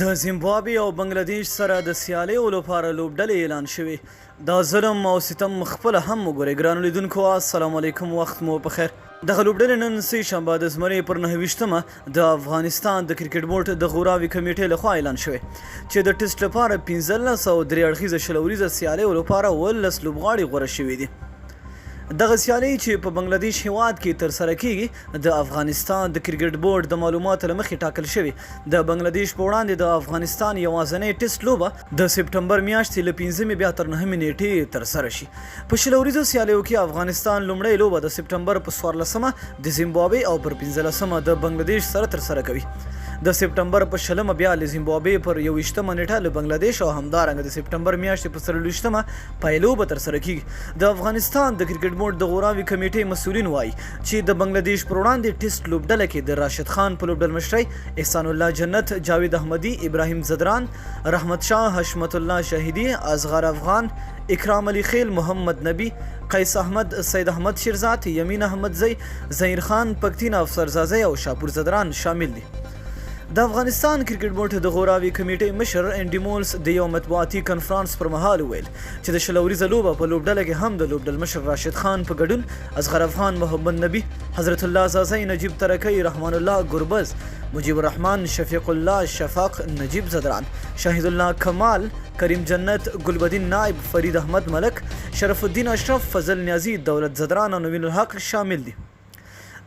د زیمبابوې او بنګله دېش سره د سیالیو لپاره لوبډلې اعلان شوې. دا ظلم او ستم خپله هم وګورئ. ګرانو لیدونکو السلام علیکم، وخت مو په خیر. دغه لوبډلې نن سې شنبه د زمري پر 29مه د افغانستان د کرکټ بورډ د غوراوي کمیټې لخوا اعلان شوې چې د ټیسټ لپاره 15 او درې اړخیزه 20 اوریزه سیالیو لپاره 17 لوبغاړي غوره شوي دي. دغه سیالۍ چې په بنګله دېش هېواد کې ترسره کېږي، د افغانستان د کرکټ بورډ د معلوماتو له مخې ټاکل شوې د بنګله دېش په وړاندې د افغانستان یوازنۍ ټیسټ لوبه د سپټمبر میاشتې له پنځمې بیا تر نهمې نېټې ترسره شي. په 20 اوریزو سیالیو کې افغانستان لومړۍ لوبه د سپټمبر په 14مه د زیمبابوې او پر 15مه د بنګله دېش سره ترسره کوي. د سپټمبر په 20مه بیا له زیمبابوې، پر 21مه نېټه له بنګله دېش او همدارنګه د سپټمبر میاشتې په 24مه پایلوبه ترسره کیږي. د افغانستان د کرکټ بورډ د غوراوي کمیټې مسؤلین وايي چې د بنګله دیش پر وړاندې ټیسټ لوبډله کې د راشد خان په لوبډلمشرۍ احسان الله جنت، جاوید احمدي، ابراهیم ځدران، رحمت شاه، حشمت الله شهیدي، اصغر افغان، اکرام علي خیل، محمد نبي، قیس احمد، سید احمد شیرزاد، یمین احمدزی، ظهیر خان، پکتین افسر ځاځی او شاپور ځدران شامل دي. د افغانستان کرکټ بورډ د غوراوي کمیټې مشر انډي مولز د یو مطبوعاتي کنفرانس پر مهال وویل چې د 20 اوریزه لوبه په لوبډله کې هم د لوبډلمشر راشد خان په ګډون اصغر افغان، محمد نبي، حضرت الله ځاځی، نجیب ترکی، رحمان الله ګربز، مجیب الرحمن، شفیق الله شفق، نجیب ځدران، شاهد الله کمال، کریم جنت، ګلبدین نائب، فرید احمد ملک، شرف الدین اشرف، فضل نیازی، دولت ځدران او نوین الحق شامل دي.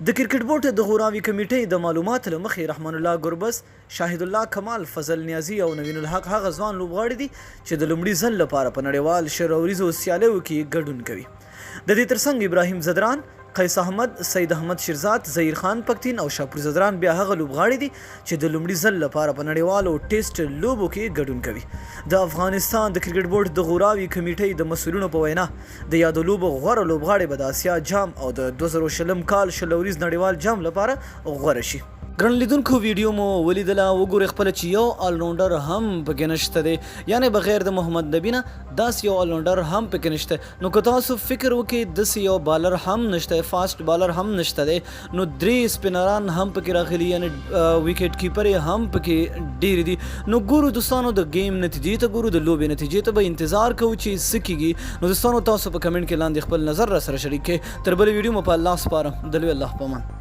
د کرکټ بورډ د غوراوي کمیټې د معلوماتو له مخې رحمان الله ګربز، شاهد الله کمال، فضل نیازي او نوین الحق هغه ځوان لوبغاړي دي چې د لومړي ځل لپاره په نړیوال 20 اوریزو سیالیو کې ګډون کوي. د دې ترڅنګ ابراهیم ځدران، قیس احمد، سید احمد شیرزاد، ظهیر خان پکتین او شاپور ځدران بیا هغه لوبغاړي دي چې د لومړي ځل لپاره په نړیوالو ټیسټ لوبو کې ګډون کوي. د افغانستان د کرکټ بورډ د غوراوي کمیټې د مسؤلینو په وینا د یادو لوبو غوره لوبغاړي به د اسیا جام او د 2020 کال 20 اوریز نړیوال جام لپاره غوره شي. ګران لیدونکو ویډیو مو ولیدله، وګورئ خپله چې یو الراونډر هم پکې نشته دی، یعنې بغیر د محمد نبي نه داسې یو الراونډر هم پکې نشته. نو که تاسو فکر وکړئ داسې یو بالر هم نشته، فاسټ بالر هم نشته دی، نو درې سپینران هم پکې راغلي، یعنی ویکټ کیپر هم پکې ډیر دي. نو ګورو دوستانو د گیم نتیجې ته ګورو، د لوبې نتیجې ته به انتظار کوو چې څه کیږي. نو دوستانو تاسو په کمنټ کې لاندې خپل نظر را سره شریک کړئ. تر بلې ویډیو مو په الله سپارم، د لوی الله په امان.